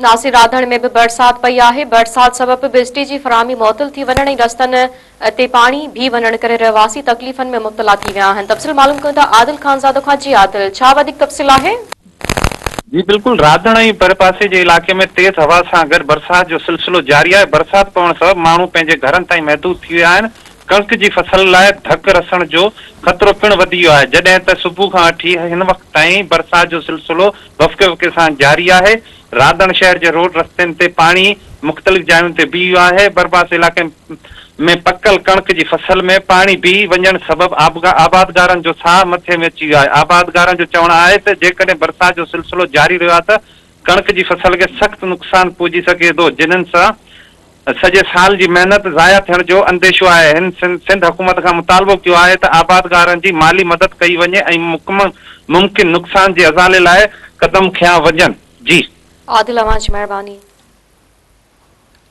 ناصر راڌڻ ۾ به برسات پئي آهي، برسات سبب بجلي جي فراهمي معطل ٿي وڃڻ ۽ رستن تي پاڻي بيهي وڃڻ ڪري رهواسي تڪليفن ۾ مبتلا ٿي ويا آهن. تفصيل معلوم ڪيون ٿا عادل خانزادو کان جي عادل ڇا وڌيڪ تفصيل آهي؟ جي بلڪل راڌڻ ۽ ڀرپاسي جي علائقي ۾ تيز هوا سان گڏ برسات جو سلسلو جاري آهي، برسات پوڻ سبب ماڻهو پنهنجي گهرن تائين محدود ٿي ويا آهن، ڪڻڪ جي فصل لاء ڌڪ رسڻ جو خطرو پڻ وڌي ويو آهي، جڏهن ته صبح کان وٺي هن وقت تائين برسات جو سلسلو وقفي وقفي سان جاري آهي، رادڻ شهر جي روڊ رستن تي پاڻي مختلف جاين تي بيهي ويو آهي، ڀرپاسي علائقي ۾ پڪل ڪڻڪ جي فصل ۾ پاڻي بيهي وڃڻ سبب آبادگارن جو ساهه مٿي ۾ اچي ويو آهي، آبادگارن جو چوڻ آهي ته جيڪڏهن برسات جو سلسلو جاري رهيو ته ڪڻڪ جي فصل کي سخت نقصان پهچي سگهي ٿو، جنھن سان سڄي سال جي محنت ضايع ٿيڻ جو انديشو آهي. هن سنڌ حڪومت کان مطالبو ڪيو آهي ته آبادگارن جي مالي مدد ڪئي وڃي ۽ ممڪن نقصان جي ازالي لاء قدم کنيا وڃن. جي. عادل اوهان جي مهرباني.